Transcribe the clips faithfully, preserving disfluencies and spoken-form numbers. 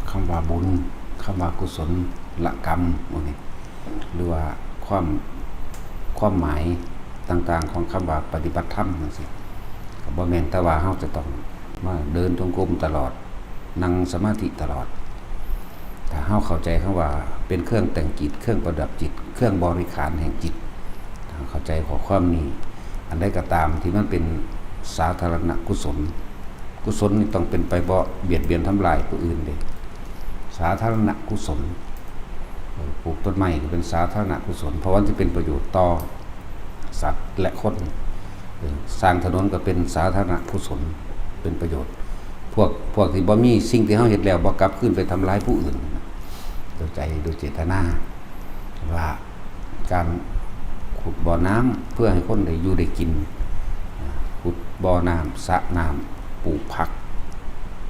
คำว่าบุญ คำว่ากุศลกรรมพวกนี้ หรือว่าความ ความหมายต่างๆของคำว่าปฏิบัติธรรมจั่งซี้ ก็บ่แม่นแต่ว่าเฮาจะต้องมาเดินจงกรมตลอด นั่งสมาธิตลอด ถ้าเฮาเข้าใจคำว่าเป็นเครื่องแต่งจิต เครื่องประดับจิต เครื่องบริขารแห่งจิต ถ้าเข้าใจข้อความนี้ อันใดก็ตามที่มันเป็นสาธารณกุศล กุศลนี่ต้องเป็นไปบ่เบียดเบียนทำลายผู้อื่นเด้ สาธารณกุศล เอ่อ ปลูกต้นไม้ก็เป็นสาธารณกุศล เพราะว่ามันสิเป็นประโยชน์ต่อสัตว์และคน เอ่อ สร้างถนนก็เป็นสาธารณกุศล เป็นประโยชน์ พวก พวกที่บ่มีสิ่งที่เฮาเฮ็ดแล้วบ่กลับคืนไปทำร้ายผู้อื่น โดยใจ โดยเจตนา ว่าการขุดบ่อน้ำเพื่อให้คนได้อยู่ได้กิน ขุดบ่อน้ำ สระน้ำ ปลูกผัก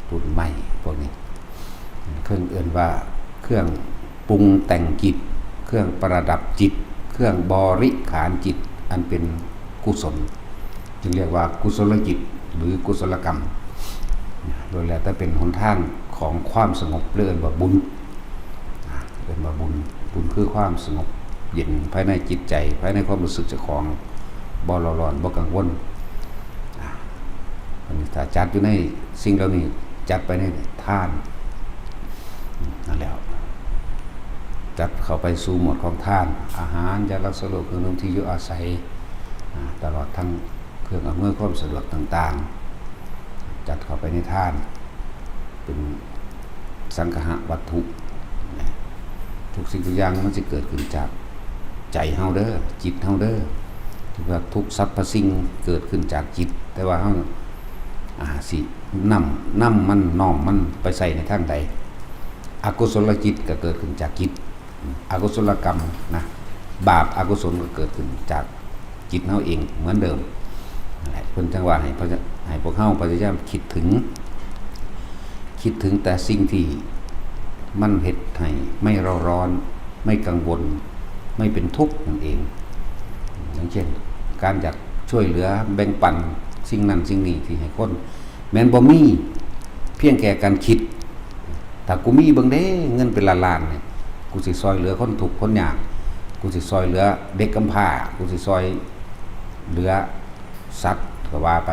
ต้นไม้ พวกนี้ เครื่องเอิ้นว่าเครื่องปรุงแต่งจิต เครื่องประดับจิต เครื่องบริขารจิต อันเป็นกุศล จึงเรียกว่ากุศลจิต หรือกุศลกรรม โดยแล้วแต่เป็นหนทางของความสงบ เรียกว่าบุญ เอิ้นว่าบุญ บุญคือความสงบเย็นภายในจิตใจ ภายในความรู้สึกเจ้าของ บ่เร่าร้อน บ่กังวล อ่า อันนี้ถ้าจัดอยู่ในสิ่งเหล่านี้ จัดไปในทาน นั่นแหละ จัดเข้าไปสู่หมวดของทาน อาหาร ยารักษาโรค เครื่องนุ่ง ที่อยู่อาศัย อ่า ตลอดทั้งเครื่องอำนวยความสะดวกต่างๆ จัดเข้าไปในทาน เป็นสังคหวัตถุ ทุกสิ่งทุกอย่างมันสิเกิดขึ้นจากใจเฮาเด้อ จิตเฮาเด้อ ทุก ทุกสรรพสิ่งเกิดขึ้นจากจิต แต่ว่าเฮา อ่า สินำ นำมัน น้อมมันไปใส่ในทางใด อกุศลจิตก็เกิดขึ้นจากจิต อกุศลกรรมนะ บาปอกุศลก็เกิดขึ้นจากจิตเฮาเองเหมือนเดิม นั่นแหละ เพิ่นจั่งว่าให้พระ ให้พวกเฮาพยายามคิดถึง คิดถึงแต่สิ่งที่มันเฮ็ดให้ไม่เร่าร้อน ไม่กังวล ไม่เป็นทุกข์นั่นเอง อย่างเช่น การอยากช่วยเหลือแบ่งปันสิ่งนั้นสิ่งนี้ที่ให้คน แม้นบ่มี เพียงแค่การคิด ถ้ากูมีเบิ่งเด้ เงินเป็นล้านๆเนี่ย กูสิซอยเหลือคนทุกข์คนยาก กูสิซอยเหลือเด็กกำพร้า กูสิซอยเหลือสัตว์ก็ว่าไป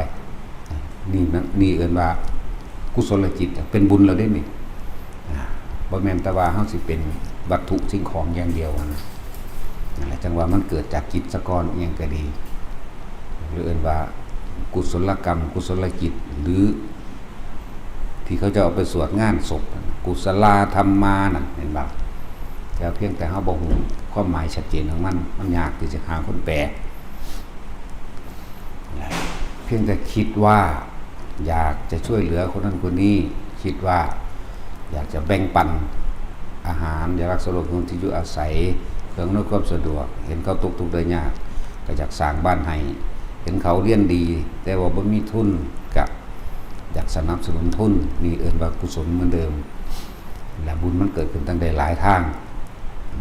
นี่นะ นี่เอิ้นว่ากุศลจิต เป็นบุญแล้วเด้นี่ อ่า บ่แม่นแต่ว่าเฮาสิเป็นวัตถุสิ่งของอย่างเดียวนะ นั่นแหละ จั่งว่ามันเกิดจากจิตซะก่อน อิหยังก็ดี หรือเอิ้นว่ากุศลกรรม กุศลจิต หรือ ที่เขาจะเอาไปสวดงานศพ กุศลาธัมมานั่น เห็นบ่ แต่เพียงแต่เฮาบ่ฮู้ความหมายชัดเจนของมัน มันยากที่จะหาคนแปล เพียงแต่คิดว่าอยากจะช่วยเหลือคนนั้นคนนี้ คิดว่าอยากจะแบ่งปันอาหาร ยารักษาโรค เครื่องที่อยู่อาศัย เครื่องอำนวยความสะดวก เห็นเขาตกทุกข์ได้ยาก ก็อยากสร้างบ้านให้ เห็นเขาเรียนดี แต่ว่าบ่มีทุน ก็อยากสนับสนุนทุน นี่เอิ้นว่ากุศลเหมือนเดิม และบุญมันเกิดขึ้นตั้งได้หลายทาง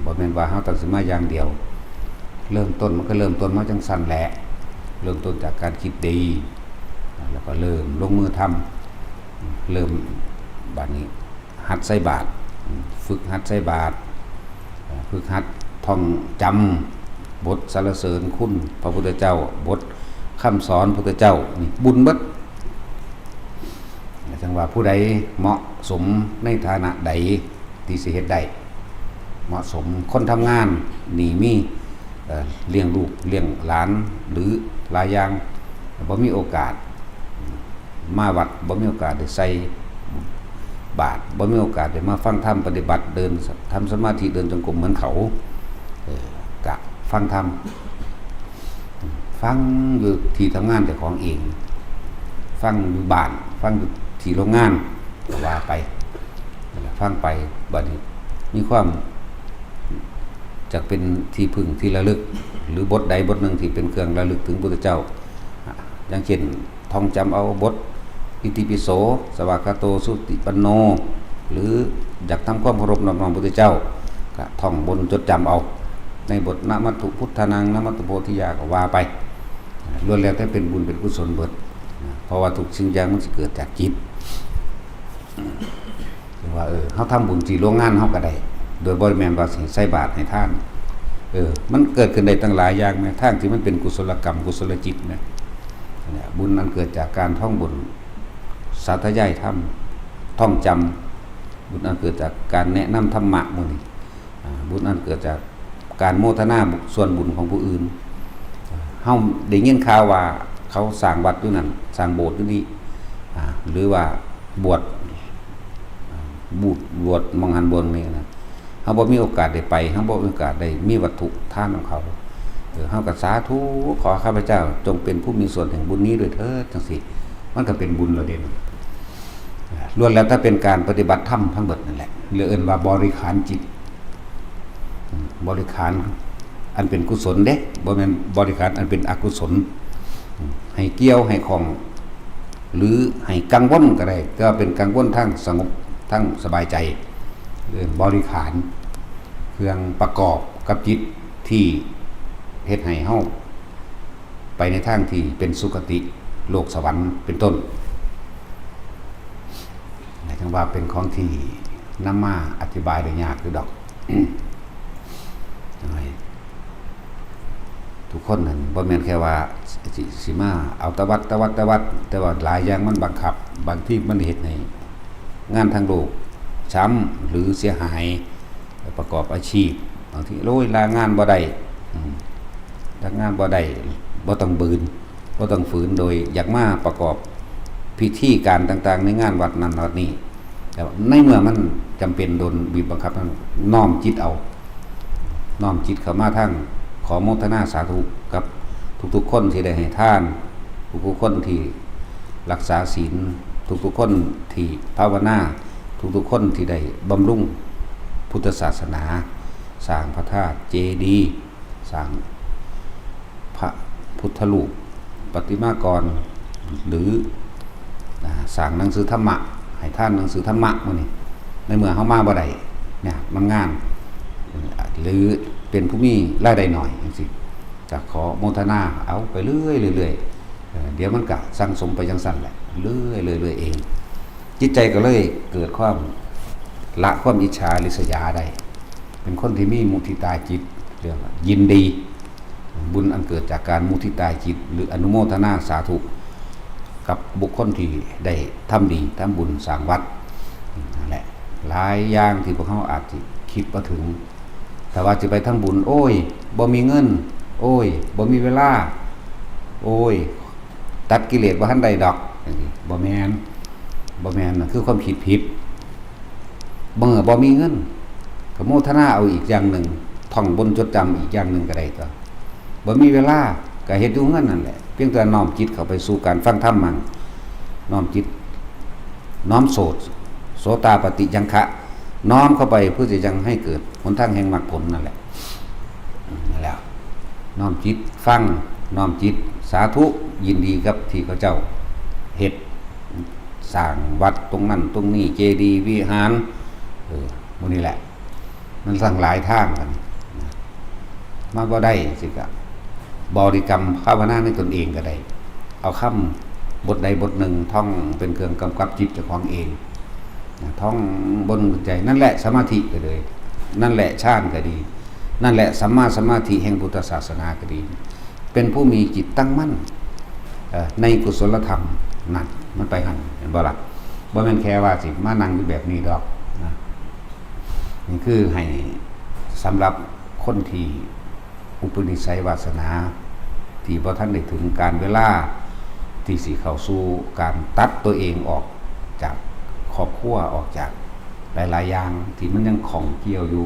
บ่แม่นว่าเฮาตั้งสิมาอย่างเดียว เริ่มต้นมันก็เริ่มต้นมาจั่งซั่นแหละ เริ่มต้นจากการคิดดี แล้วก็เริ่มลงมือทำ เริ่ม บัดนี้หัดใส่บาตร ฝึกหัดใส่บาตร ฝึกหัดท่องจำบทสรรเสริญคุณพระพุทธเจ้า บทคำสอนพุทธเจ้า นี่บุญเบิด จั่งว่าผู้ใดเหมาะสมในฐานะใดที่สิเฮ็ดได้ เหมาะสม คนทำงานนี่มี เอ่อ เลี้ยงลูกเลี้ยงหลาน หรือหลายอย่าง บ่มีโอกาสมาวัด บ่มีโอกาสได้ใส่บาตร บ่มีโอกาสได้มาฟังธรรม ปฏิบัติ เดินทำสมาธิ เดินจงกรมเหมือนเขา เอ่อ กะฟังธรรม ฟังอยู่ที่ทำงานเจ้าของเอง ฟังอยู่บ้าน ฟังอยู่ที่โรงงาน ก็ว่าไป ฟังไป บัดนี้มีความ จักเป็นที่พึ่งที่ระลึก หรือบทใดบทหนึ่งที่เป็นเครื่องระลึกถึงพุทธเจ้า อย่างเช่น ท่องจำเอาบทอิติปิโส สวากขาโต สุปฏิปันโน หรืออยากทำความเคารพนอบน้อมพุทธเจ้า ก็ท่องบนจดจำเอา ในบทนะมัตถุพุทธานัง นะมัตถุโพธิยา ก็ว่าไป ล้วนแล้วแต่เป็นบุญเป็นกุศลเบิด เพราะว่าทุกสิ่งอย่างมันสิเกิดจากจิต เรียก ว่า เออ เฮาทำบุญที่โรงงานเฮาก็ได้ โดยบ่แม่นว่าสิใส่บาตรให้ทาน เออ มันเกิดขึ้นได้ตั้งหลายอย่างแหม ทางที่มันเป็นกุศลกรรม กุศลจิตแหม เนี่ย บุญอันเกิดจากการท่องบน สาธยายธรรม ท่องจำ บุญอันเกิดจากการแนะนำธรรมะหมู่นี้ อ่า บุญอันเกิดจากการโมทนาส่วนบุญของผู้อื่น เฮาได้ยินข่าวว่าเขาสร้างวัดอยู่นั่น สร้างโบสถ์อยู่นี่ อ่า หรือว่าบวช อ่า บูช บวชหม่องหั้นบ่อนนี่นะ เฮาบ่มีโอกาสได้ไป เฮาบ่มีโอกาสได้มีวัตถุทานของเขา เออ เฮาก็สาธุ ขอข้าพเจ้าจงเป็นผู้มีส่วนแห่งบุญนี้ด้วยเถิด จังซี้ มันก็เป็นบุญแล้วเด้ ล้วนแล้วแต่เป็นการปฏิบัติธรรมทั้งหมดนั่นแหละ เรียกเอิ้นว่าบริขารจิต อืม บริขารอันเป็นกุศลเด้ บ่แม่นบริขารอันเป็นอกุศล อืม ให้เกี่ยว ให้ข้อง หรือให้กังวลก็ได้ แต่ว่าเป็นกังวลทางสงบ ทางสบายใจ เอิ้นบริขาร เครื่องประกอบกับจิตที่เฮ็ดให้เฮาไปในทางที่เป็นสุคติโลกสวรรค์เป็นต้น จั่งว่าเป็นของที่นำมาอธิบายได้ยากอยู่ดอก ทุกคนนั่นบ่แม่นแค่ว่าสิ สิมาเอาแต่วัด แต่วัด แต่วัด แต่ว่าหลายอย่างมันบังคับ บางทีมันเฮ็ดให้งานทางโลกช้ำหรือเสียหาย ประกอบอาชีพ บางที โอ้ย ลางานบ่ได้ อืม ลางานบ่ได้ บ่ต้องบืน บ่ต้องฝืน โดยอยากมาประกอบพิธีการต่างๆ ในงานวัดนั้นวัดนี้ แต่ว่าในเมื่อมันจำเป็นโดนบีบบังคับนั้น น้อมจิตเอา น้อมจิตเข้ามาทางขอโมทนาสาธุกับทุกๆคนที่ได้ให้ทาน ทุกๆคนที่รักษาศีล ทุกๆคนที่ภาวนา ทุกๆคนที่ได้บำรุงพุทธศาสนา สร้างพระธาตุเจดีย์ สร้างพระพุทธรูป ประติมากร หรือ อ่า สร้างหนังสือธรรมะ ให้ทานหนังสือธรรมะหมู่นี้ ในเมื่อเฮามาบ่ได้เนี่ย มันงาน หรือเป็นผู้มีรายได้น้อยจังซี้ ก็ขอโมทนาเอาไปเรื่อยๆ เรื่อยๆ เอ่อ เดี๋ยวมันก็สั่งสมไปจังซั่นแหละ เรื่อยๆ เรื่อยๆ เอง จิตใจก็เลยเกิดความละความอิจฉาริษยาได้ เป็นคนที่มีมุทิตาจิต เรียกว่ายินดี บุญอันเกิดจากการมุทิตาจิต หรืออนุโมทนาสาธุ กับบุคคลที่ได้ทำดี ทำบุญสร้างวัด นั่นแหละ หลายอย่างที่พวกเฮาอาจสิคิดบ่ถึง ถ้าว่าสิไปทำบุญ โอ้ย บ่มีเงิน โอ้ย บ่มีเวลา โอ้ย ตัดกิเลสบ่ทันได้ดอก จังซี้ บ่แม่น บ่แม่น นั่นคือความคิดผิด เมื่อบ่มีเงิน ก็โมทนาเอาอีกอย่างหนึ่ง ท่องบนจดจำอีกอย่างหนึ่งก็ได้ตั๊ว บ่มีเวลา ก็เฮ็ดอยู่เฮือนนั่นแหละ เพียงแต่น้อมจิตเข้าไปสู่การฟังธรรมมั่ง น้อมจิต น้อมโสต โสตาปัตติยังคะ น้อมเข้าไปเพื่อที่จะยังให้เกิดหนทางแห่งมรรคผลนั่นแหละ นั่นแหละ น้อมจิตฟัง น้อมจิตสาธุ ยินดีกับที่เขาเจ้าเฮ็ด สร้างวัดตรงนั้นตรงนี้ เจดีย์วิหาร เออ หมู่นี้แหละ มันทั้งหลายทางกัน มาบ่ได้สิกะ บริกรรมภาวนาในตนเองก็ได้ เอาคำบทใดบทหนึ่งท่องเป็นเครื่องกำกับจิตเจ้าของเอง นะ ท่องบนใจ นั่นแหละสมาธิก็เลย นั่นแหละฌานก็ดี นั่นแหละสัมมาสมาธิแห่งพุทธศาสนาก็ดี เป็นผู้มีจิตตั้งมั่น เอ่อ ในกุศลธรรมนั่น มันไปหั่น เห็นบ่ล่ะ บ่แม่นแค่ว่าสิมานั่งอยู่แบบนี้ดอกนะ นี่คือให้สำหรับคนที่อุปนิสัยวาสนา ที่บ่ทันได้ถึงกาลเวลา ที่สิเข้าสู่การตัดตัวเองออกจากครอบครัว ออกจากหลายๆอย่างที่มันยังข้องเกี่ยวอยู่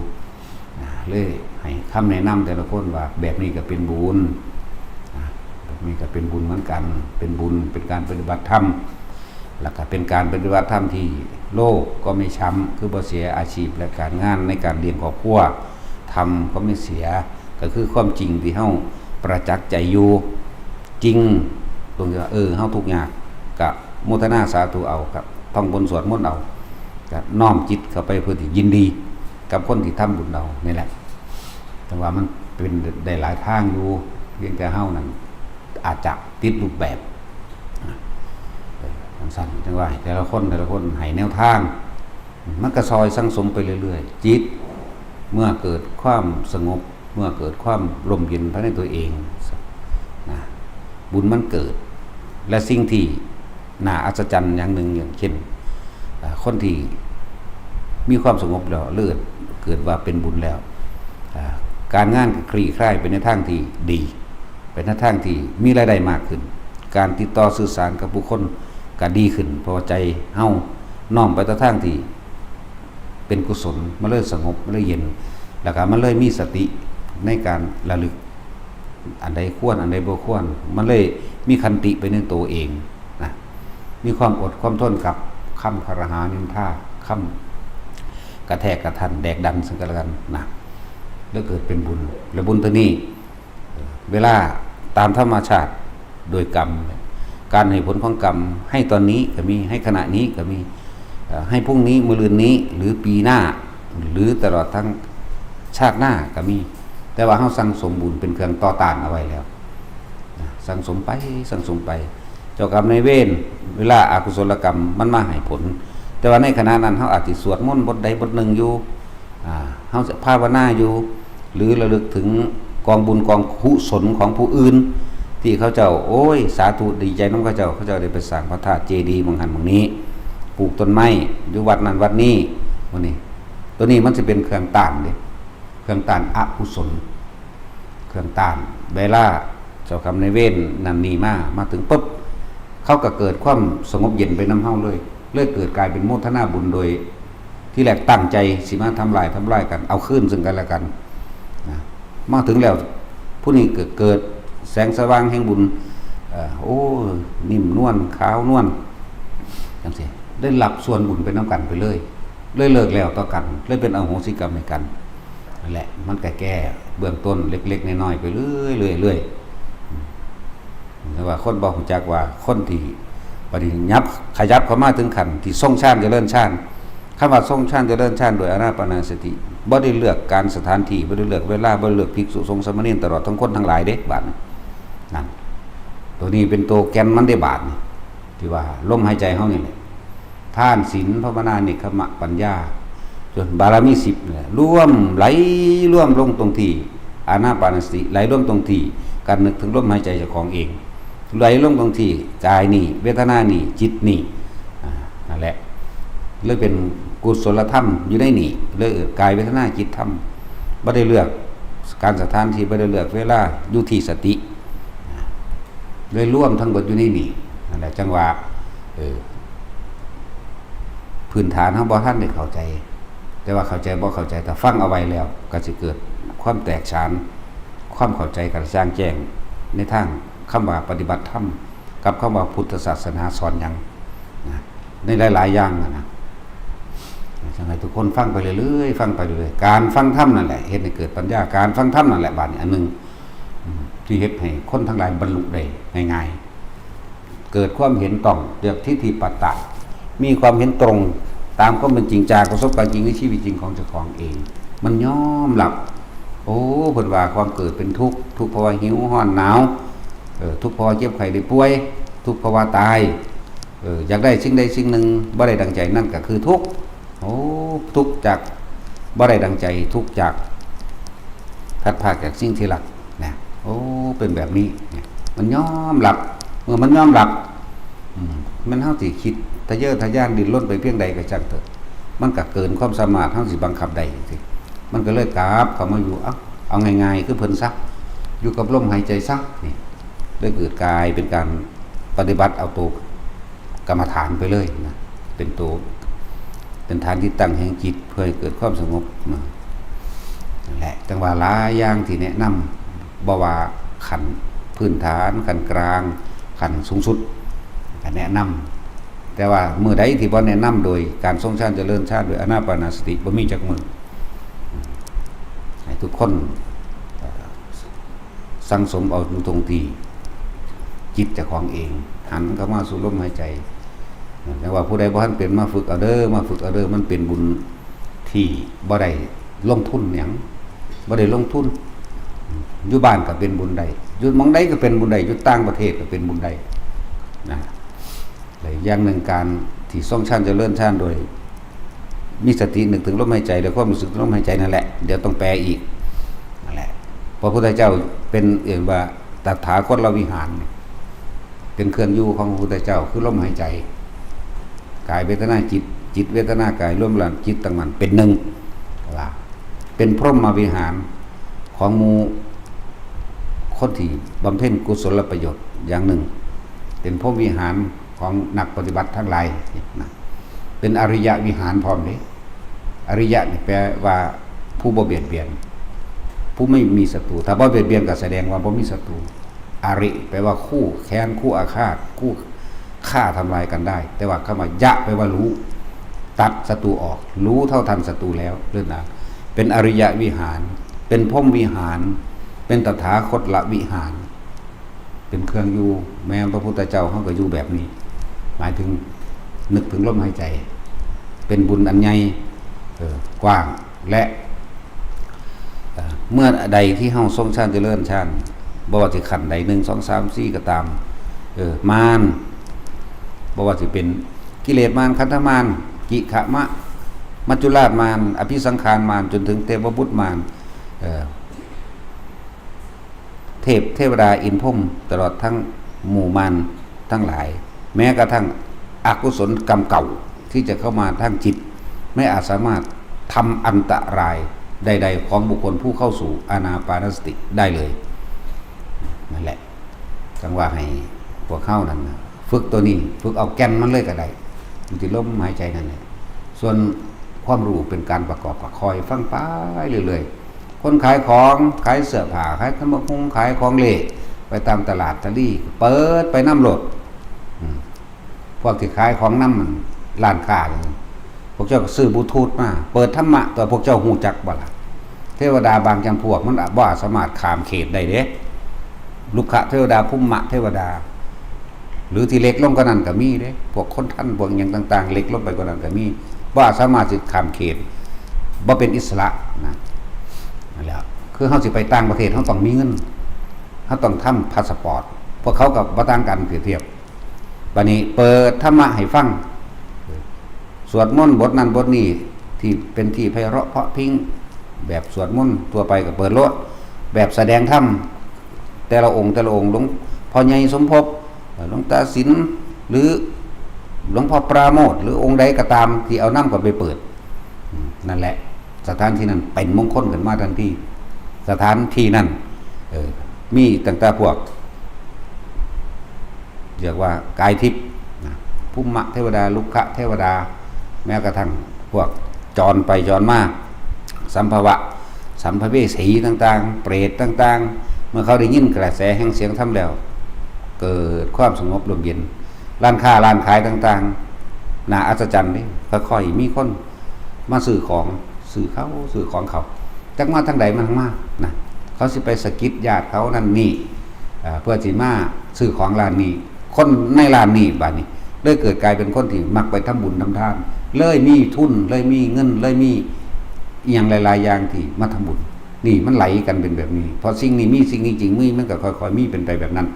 นะ เลยให้คำแนะนำแต่ละคนว่าแบบนี้ก็เป็นบุญ นะ แบบนี้ก็เป็นบุญเหมือนกัน เป็นบุญ เป็นการปฏิบัติธรรม แล้วก็เป็นการปฏิบัติธรรมที่โลกก็ไม่ช้ำ คือบ่เสียอาชีพและการงานในการเลี้ยงครอบครัว ธรรมก็ไม่เสีย ก็คือความจริงที่เฮาประจักษ์ใจอยู่ จริง ตรงที่ว่า เออ เฮาทุกข์ยาก ก็โมทนาสาธุเอา ก็ท่องบนสวดมนต์เอา ก็น้อมจิตเข้าไปเพื่อที่ยินดีกับคนที่ทำบุญเอานี่แหละ แต่ว่ามันเป็นได้หลายทางอยู่ เพียงแต่เฮานั่นอาจจะติดรูปแบบ นะ เออ จังซั่น จังว่าให้แต่ละคน แต่ละคนให้แนวทาง มันก็ซอยสั่งสมไปเรื่อยๆ จิตเมื่อเกิดความสงบ เมื่อเกิดความร่มเย็นภายในตัวเองนะ บุญมันเกิด และสิ่งที่น่าอัศจรรย์อย่างหนึ่ง อย่างเช่นอ่าคนที่มีความสงบแล้วเลิศเกิดว่าเป็นบุญแล้วอ่าการงานก็คลี่คลายไปในทางที่ดี ไปในทางที่มีรายได้มากขึ้น การติดต่อสื่อสารกับผู้คนก็ดีขึ้น เพราะว่าใจเฮาน้อมไปในทางที่เป็นกุศล มันเลยสงบ มันเลยเย็น แล้วก็มันเลยมีสติในการระลึก อันใดควร อันใดบ่ควร มันเลยมีขันติไปในตัวเองนะ มีความอดความทนกับคำคารหานินทา คำกระแทกกระทันแดกดันซึ่งกันและกันนะ แล้วเกิดเป็นบุญ และบุญตัวนี้ เวลาตามธรรมชาติโดยกรรม การให้ผลของกรรม ให้ตอนนี้ก็มี ให้ขณะนี้ก็มีเอ่อให้พรุ่งนี้ มื้ออื่นนี้ หรือปีหน้า หรือตลอดทั้งชาติหน้าก็มี แต่ว่าเฮาสั่งสมบุญเป็นเครื่องต่อต้านเอาไว้แล้วนะ สั่งสมไป สั่งสมไป เจ้ากรรมนายเวร เวลาอากุศลกรรมมันมาให้ผล แต่ว่าในขณะนั้นเฮาอาจสิสวดมนต์บทใดบทหนึ่งอยู่ อ่า เฮาจะภาวนาอยู่ หรือระลึกถึงกองบุญกองกุศลของผู้อื่น ที่เขาเจ้า โอ้ย สาธุดีใจนำเขาเจ้า เขาเจ้าได้ไปสร้างพระธาตุเจดีย์หม่องหั้นหม่องนี้ ปลูกต้นไม้อยู่วัดนั้นวัดนี้ หมู่นี้ ตัวนี้มันสิเป็นเครื่องต้านเด้ เครื่องต้านอกุศล เครื่องต้าน เวลาเจ้ากรรมนายเวรนั่นนี่มา มาถึงปุ๊บ เขาก็เกิดความสงบเย็นไปนำเฮาเลย เลยเกิดกลายเป็นโมทนาบุญโดย ที่แรกตั้งใจสิมาทำลาย ทำลายกัน เอาคืนซึ่งกันและกันนะ มาถึงแล้ว ผู้นี้เกิด เกิดแสงสว่างแห่งบุญ เอ่อ โอ้ นิ่มนวล ขาวนวล จังซี่ ได้รับส่วนบุญไปนำกันไปเลย เลยเลิกแล้วต่อกัน เลยเป็นอโหสิกรรมให้กัน นั่นแหละ มันก็แก้เบื้องต้นเล็กๆ น้อยๆ ไปเรื่อยๆ เรื่อยๆ แต่ว่าคนบ่ฮู้จักว่าคนที่ปฏิญญาขยับเข้ามาถึงขั้นที่ทรงฌานเจริญฌาน คำว่าทรงฌานเจริญฌานโดยอานาปานสติ บ่ได้เลือกการสถานที่ บ่ได้เลือกเวลา บ่ได้เลือกภิกษุสงฆ์สามเณร ตลอดทั้งคนทั้งหลายเด้ บาดนี้ นั่น ตัวนี้เป็นตัวแก่นมันได้บาดนี้ ที่ว่าลมหายใจเฮานี่แหละ ทาน ศีล ภาวนา เนกขัมมะ ปัญญา จนบารมีสิบเนี่ย รวม ไหลรวมลงตรงที่อานาปานสติ ไหลรวมตรงที่การนึกถึงลมหายใจเจ้าของเอง ไหลลงตรงที่กายนี่ เวทนานี่ จิตนี่ อ่า นั่นแหละ เลยเป็นกุศลธรรมอยู่ในนี่ เลยเอิ้นกายเวทนาจิตธรรม บ่ได้เลือกการสถานที่ บ่ได้เลือกเวลา อยู่ที่สติ เลยรวมทั้งหมดอยู่ในนี่ นั่นแหละ จังว่า เออ พื้นฐานเฮาบ่ทันได้เข้าใจ แต่ว่าเข้าใจบ่เข้าใจ ถ้าฟังเอาไว้แล้ว ก็สิเกิดความแตกฉาน ความเข้าใจกระจ่างแจ้ง ในทางคำว่าปฏิบัติธรรม กับคำว่าพุทธศาสนาสอนหยังนะ ในหลายๆ อย่างนะนะ จังให้ทุกคนฟังไปเรื่อยๆ ฟังไปเรื่อยๆ การฟังธรรมนั่นแหละ เฮ็ดให้เกิดปัญญา การฟังธรรมนั่นแหละ บาดนี้อันหนึ่ง อืม ที่เฮ็ดให้คนทั้งหลายบรรลุได้ง่ายๆ เกิดความเห็นต้อง เรียกทิฏฐิปัตตะ มีความเห็นตรงตามความเป็นจริง จากประสบการณ์จริงในชีวิตจริงของเจ้าของเอง มันยอมรับ โอ้ เพิ่นว่าความเกิดเป็นทุกข์ ทุกข์เพราะว่าหิว ร้อน หนาว เออ ทุกข์เพราะว่าเจ็บไข้ได้ป่วย ทุกข์เพราะว่าตาย เออ อยากได้สิ่งใดสิ่งหนึ่ง บ่ได้ดังใจ นั่นก็คือทุกข์ โอ้ ทุกข์จากบ่ได้ดังใจ ทุกข์จากพลัดพรากจากสิ่งที่รักนะ โอ้ เป็นแบบนี้เนี่ย มันยอมรับ เมื่อมันยอมรับ อืม มันเฮาสิคิดทะเยอทะยานดิ้นรนไปเพียงใดก็ช่างเถอะ มันก็เกินความสามารถเฮาสิบังคับได้จังซี้ มันก็เลยกลับเข้ามาอยู่ เอ้า เอาง่ายๆ คือเพิ่นซะ อยู่กับลมหายใจซะ นี่ เลยเกิดกลายเป็นการปฏิบัติเอาตัวกรรมฐานไปเลยนะ เป็นตัว เป็นฐานที่ตั้งแห่งจิต เพื่อให้เกิดความสงบนะ นั่นแหละ จังว่าหลายอย่างที่แนะนำ บ่ว่าขั้นพื้นฐาน ขั้นกลาง ขั้นสูงสุด ก็แนะนำ แต่ว่ามื้อใดที่บ่แนะนำโดยการทรงฌานเจริญฌานโดยอานาปานสติ บ่มีจักมื้อ ให้ทุกคน เอ่อ สั่งสมเอาอยู่ตรงที่จิตเจ้าของเอง หันเข้ามาสู่ลมหายใจ แต่ว่าผู้ใดบ่ทันเป็น มาฝึกเอาเด้อ มาฝึกเอาเด้อ มันเป็นบุญที่บ่ได้ลงทุนหยัง บ่ได้ลงทุน อยู่บ้านก็เป็นบุญได้ อยู่หม่องใดก็เป็นบุญได้ อยู่ต่างประเทศก็เป็นบุญได้นะ และอย่างหนึ่ง การที่ทรงฌานเจริญฌานโดย มีสตินึกถึงลมหายใจ แล้วความรู้สึกถึงลมหายใจนั่นแหละ เดี๋ยวต้องแปลอีก นั่นแหละ พระพุทธเจ้าเป็นเอ่ยว่าตถาคตวิหาร เป็นเครื่องอยู่ของพระพุทธเจ้า คือลมหายใจ กายเวทนาจิต จิตเวทนากาย รวมแล้วจิตตั้งมั่นเป็นหนึ่ง ว่า เป็นพรหมวิหารของหมู่คนที่บำเพ็ญกุศลประโยชน์อย่างหนึ่ง เป็นพรหมวิหารของนักปฏิบัติทั้งหลายนะ เป็นอริยวิหารพร้อมเด้ อริยะนี่แปลว่าผู้บ่เบียดเบียน ผู้ไม่มีศัตรู ถ้าบ่เบียดเบียนก็แสดงว่าบ่มีศัตรู อริแปลว่าคู่แค้น คู่อาฆาต คู่ฆ่าทำลายกันได้ แต่ว่าคำว่ายะแปลว่ารู้ ตัดศัตรูออก รู้เท่าทันศัตรูแล้ว เรื่องนะ เป็นอริยวิหาร เป็นพรหมวิหาร เป็นตถาคตวิหาร เป็นเครื่องอยู่ แม้พระพุทธเจ้าเขาก็อยู่แบบนี้ หมายถึงนึกถึงลมหายใจ เป็นบุญอันใหญ่ เออ กว้าง และ เอ่อ เมื่อใดที่เฮาทรงฌานเจริญฌาน บ่ว่าสิขั้นใด หนึ่ง สอง สาม สี่ ก็ตาม เออ มาร บ่ว่าสิเป็นกิเลสมาร ขันธมาร กิขมะ มัจจุราชมาร อภิสังขารมาร จนถึงเทวบุตรมาร เอ่อ เทพเทวดาอินทร์พรหม ตลอดทั้งหมู่มารทั้งหลาย แม้กระทั่งอกุศลกรรมเก่าที่จะเข้ามาทางจิต ไม่อาจสามารถทำอันตรายใดๆของบุคคลผู้เข้าสู่อานาปานสติได้เลย นั่นแหละ จังว่าให้พวกเฮานั่นน่ะ ฝึกตัวนี้ ฝึกเอาแก่นมันเลยก็ได้ อยู่ที่ลมหายใจนั่นแหละ ส่วนความรู้เป็นการประกอบก็คอยฟังไปเรื่อยๆ คนขายของ ขายเสื้อผ้า ขายตำบักหุ่ง ขายของเล่ ไปตามตลาดตะลี่ เปิดไปนำโลด อืม พวกที่ขายของนำมัน ร้านค้านี่ พวกเจ้าก็ซื้อบลูทูธมา เปิดธรรมะ ตัวพวกเจ้าฮู้จักบ่ล่ะ เทวดาบางจำพวกมันบ่สามารถข้ามเขตได้เด้ รุกขเทวดา ภูมิเทวดา หรือที่เล็กลงกว่านั้นก็มีเด้ พวกคนทัน พวกหยังต่างๆ เล็กลงไปกว่านั้นก็มี บ่สามารถสิข้ามเขต บ่เป็นอิสระนะ นั่นแหละ คือเฮาสิไปต่างประเทศ เฮาต้องมีเงิน เฮาต้องทำพาสปอร์ต พวกเขาก็บ่ต่างกันเปรียบเทียบ บัดนี้เปิดธรรมะให้ฟัง สวดมนต์บทนั้นบทนี้ ที่เป็นที่ไพเราะเพราะพริ้ง แบบสวดมนต์ทั่วไปก็เปิดโลด แบบแสดงธรรม แต่ละองค์แต่ละองค์ หลวงพ่อใหญ่สมภพ หลวงตาสิน หรือหลวงพ่อปราโมทย์ หรือองค์ใดก็ตามที่เอานำก็ไปเปิด อืม นั่นแหละ สถานที่นั้นเป็นมงคลขึ้นมาทันที สถานที่นั้น เออ มีตั้งแต่พวก เรียกว่ากายทิพย์นะ ภูมิเทวดา รุกขเทวดา แม้กระทั่งพวกจรไปจรมา สัมภวะ สัมภเวสีต่างๆ เปรตต่างๆ เมื่อเขาได้ยินกระแสแห่งเสียงธรรมแล้ว เกิดความสงบร่มเย็น ร้านค้าร้านขายต่างๆ น่าอัศจรรย์เด้ ค่อยๆมีคนมาซื้อของ ซื้อเขา ซื้อของเขา จักมาทางใดมันมานะ เขาสิไปสะกิดญาติเขานั่นนี่ อ่า เพื่อสิมาซื้อของร้านนี้ คนในร้านนี้บัดนี้ เลยเกิดกลายเป็นคนที่มักไปทำบุญทำทาน เลยมีทุน เลยมีเงิน เลยมีอิหยังหลายๆอย่างที่มาทำบุญ นี่มันไหลกันเป็นแบบนี้ เพราะสิ่งนี้มี สิ่งนี้จึงมี มันก็ค่อยๆมีเป็นไปแบบนั้น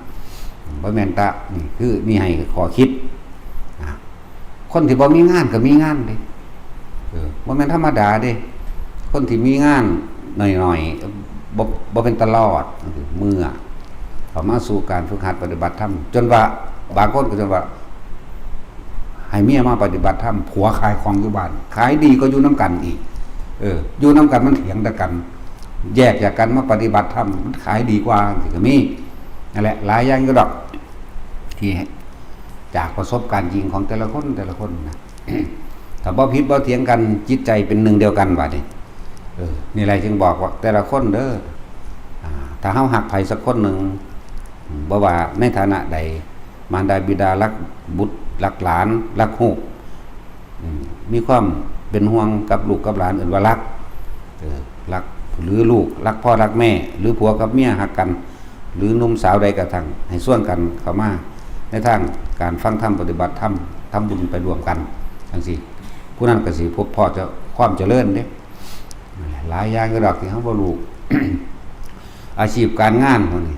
บ่แม่นตะ นี่คือนี่ให้ข้อคิด อ่า คนที่บ่มีงานก็มีงานเด้ เออ บ่แม่นธรรมดาเด้ คนที่มีงานหน่อยๆ บ่ บ่เป็นตาลอด เมื่อเข้ามาสู่การฝึกหัดปฏิบัติธรรม จนว่าบางคนก็จนว่า ให้เมียมาปฏิบัติธรรม ผัวขายของอยู่บ้าน ขายดีก็อยู่นำกันอีก เออ อยู่นำกันมันเถียงแต่กัน แยกจากกันมาปฏิบัติธรรม มันขายดีกว่า จังซี้ก็มี นั่นแหละ หลายอย่างอยู่ดอก ที่จากประสบการณ์จริงของแต่ละคน แต่ละคนนะ ถ้าบ่ผิดบ่เถียงกัน จิตใจเป็นหนึ่งเดียวกันบัดนี้ เออ นี่แหละจึงบอกว่าแต่ละคนเด้อ อ่า ถ้าเฮาฮักไผสักคนหนึ่ง บ่ว่าในฐานะใด มารดาบิดารักบุตรรักหลานรักลูก อืม มีความเป็นห่วงกับลูกกับหลาน เอิ้นว่ารัก เออ รัก หรือลูกรักพ่อรักแม่ หรือผัวกับเมียฮักกัน หรือหนุ่มสาวใดกระทั่ง ให้ชวนกันเข้ามาในทางการฟังธรรม ปฏิบัติธรรม ทำบุญไปร่วมกัน จังซี้ ผู้นั้นก็สิพบพ้อจะ ความเจริญเด้ หลายอย่างอยู่ดอกที่เฮาบ่รู้ อาชีพการงานพวกนี้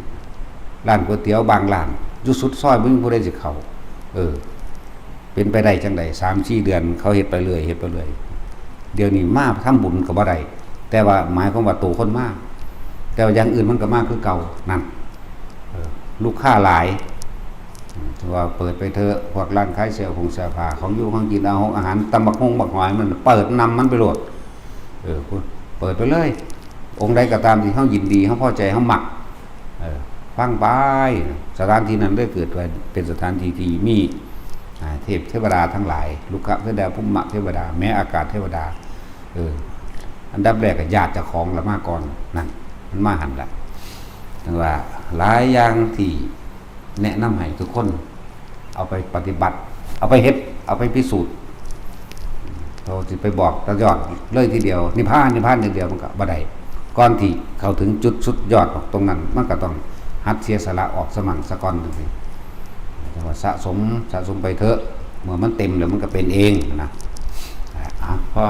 ร้านก๋วยเตี๋ยวบางร้าน อยู่สุดซอยบ่มีผู้ใดสิเข้า เออ เป็นไปได้จังใด สามสี่เดือน เขาเฮ็ดไปเรื่อย เฮ็ดไปเรื่อย เดี๋ยวนี้มาทำบุญก็บ่ได้ แต่ว่าหมายความว่าตัวคนมา แต่ว่าอย่างอื่นมันก็มาคือเก่านั่น เออ ลูกค้าหลาย อืม ว่าเปิดไปเถอะ พวกร้านขายเสื้อผงเสื้อผ้า ของอยู่ของกิน เอาอาหาร ตำบักฮงบักหอย มันเปิดนำมันไปโลด เออ เปิดไปเลย องค์ใดก็ตามที่เฮายินดี เฮาพอใจ เฮามัก เออ ฟังไป สถานที่นั้นเลยเกิดว่าเป็นสถานที่ที่มี อ่า เทพเทวดาทั้งหลาย ลุกขเทวดา ภูมิเทวดา แม้อากาศเทวดา เออ อันดับแรกก็ญาติเจ้าของละมาก่อน นั่น มันมาหั่นละ จั่งว่าหลายอย่างที่แนะนำให้ทุกคนเอาไปปฏิบัติ เอาไปเฮ็ด เอาไปพิสูจน์ เราสิไปบอกแต่ยอดเลยทีเดียว นิพพาน นิพพานทีเดียวมันก็บ่ได้ ก่อนที่เข้าถึงจุดสุดยอดตรงนั้น มันก็ต้องหัดเสียสละออกสมั่งสะก่อนจั่งซี้ จั่งว่าสะสม สะสมไปเถอะ เมื่อมันเต็มแล้วมันก็เป็นเองนะ อ่ะ พอ